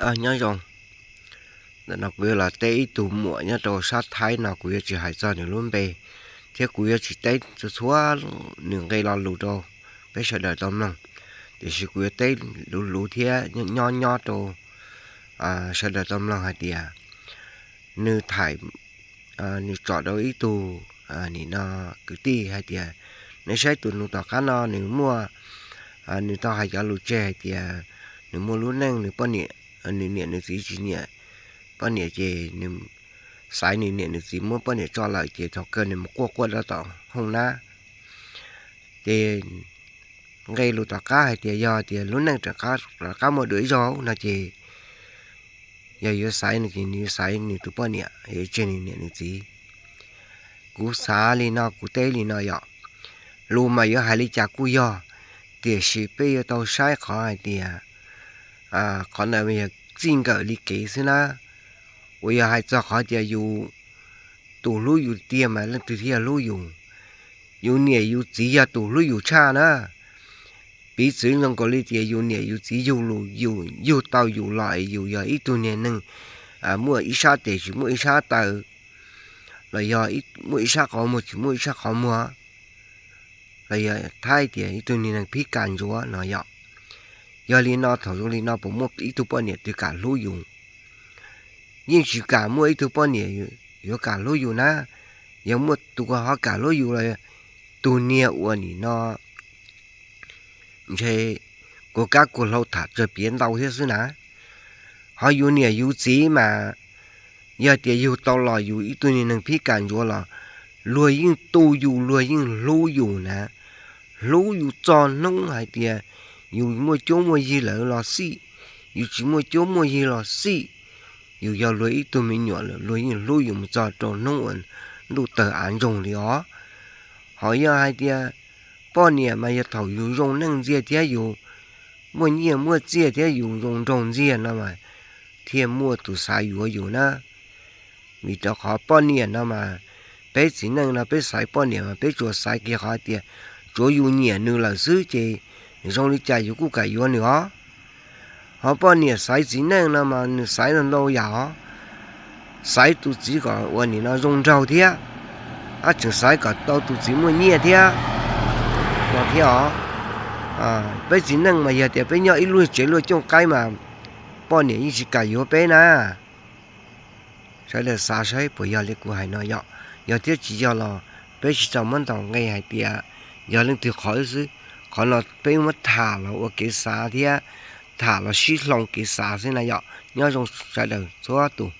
Nyob zoo, ntawm no kuv yuav los teb ib tug muam nyob rau sab Thaib no, kuv yuav tsis hais txog nws lub npe, thiab kuv yuav tsis teb txhua txhua nws nqe lo lus rau peb sawv daws tau mloog, tiam sis kuv yuav teb luv luv thiab nyob nyob rau sawv daws tau mloog hais tias nws thaim, nws tsom rau ib tug nim no kwv tij hais tias, nws saib tus nus tom qab no nws muaj, nws tau hais cov lus tseg hais tias nws muaj lub neej, nws poj niam, nws niam nws txiv tsis nyiam poj niam ces nws xaiv nws niam nws txiv muab poj niam tso lawm ces thaum kawg nws mus quaj quaj rau tom hooj nab. Ces nqe lus tom qab hais tias yog tias lub neej rov qab muaj dua ib zaug no ces yog yuav xaiv no ces nws yuav xaiv nws tus poj niam, yuav tseg nws niam nws txiv. Kuv xav li no, kuv teb li no yom, lus mas yuav hais li cas kuj yog, tiam sis peb yuav tau saib qhov hais tias qhov ntawd yog txij nkawm li kev xwb na. Uas yog hais txog qhov tias yus tus hlub yus tiag mas leej twg thiaj yog hlub yus? Yus niam yus txiv yog tus hlub yus tshaj na. Piv txwv zoo nkaus li tias yus niam yus txiv yug lus, yus yug tau yus los es yus yog ib tug niag neeg muaj ib sab tes tsis muaj ib sab taw, los yog muaj ib sab qhov muag tsis muaj ib sab qhov muag, los yog thaib tias ib tug niag neeg phib kas ntsuav no yom. Yog li no thaum zoo li no puas muaj ib tug poj niam twg kam hlub yus? Yeej tsis kam muaj ib tug poj niam yuav kam hlub yus na. Yog muaj tus ho kam hlub yus los tus niag uas nim no ntshe kuv kab kuv hlau tham tsawg piav ntau thiab xwb na. Ho yus niam yus txiv mas yog tias yug tau los yus ib tug niag neeg phib kas ntsuav los luag yeej tu yus, luag yeej hlub yus na. Hlub yus txog hnub hais tias yus muaj cuab muaj yig lawm los xij, yus tsis muaj cuab muaj yig los xij, yus yog luag ib tug me nyuam lawm luag yeej hlub yus mus txog rau hnub uas ntuj tawg av ntsoog li os. Ho yog hais tias poj niam mas yog thaum yus zoo neej ntxiag thiab yus muaj nyiaj muaj txiaj thiab yus zoo nraug ntxiag no mas thiaj muaj tus xav yuav yus na. Vim rau qhov poj niam no mas peb txiv neej no peb xaiv poj niam mas peb tsuas xaiv kiag qhov tias tsuav yus nyiam nws lawm xwb ces zoo li cas yus kuj kam yuav nws os. Ho poj niam xaiv txiv neej no mas nws xaiv ntau yam os. Xaiv tus txiv kom ua nim no zoo nraug thiab, ab tseem xaiv kom tau tus txiv muaj nyiaj thiab no thiab os. Peb txiv neej mas yog tias peb nyob ib lub tsev luaj cooj qaib mas poj niam yeej tsis kam yuav peb na. Sawv daws xav saib puas yog li kuv hais no yom. Yog thiab tsis yog los peb tsis tau muab ntaus nqe hais tias yog leej twg qhov xwb. Qhov no peb muab tham los ua kev xav thiab tham los sib hloov kev xav xwb na yom. Nyob zoo sawv daws txhua tus.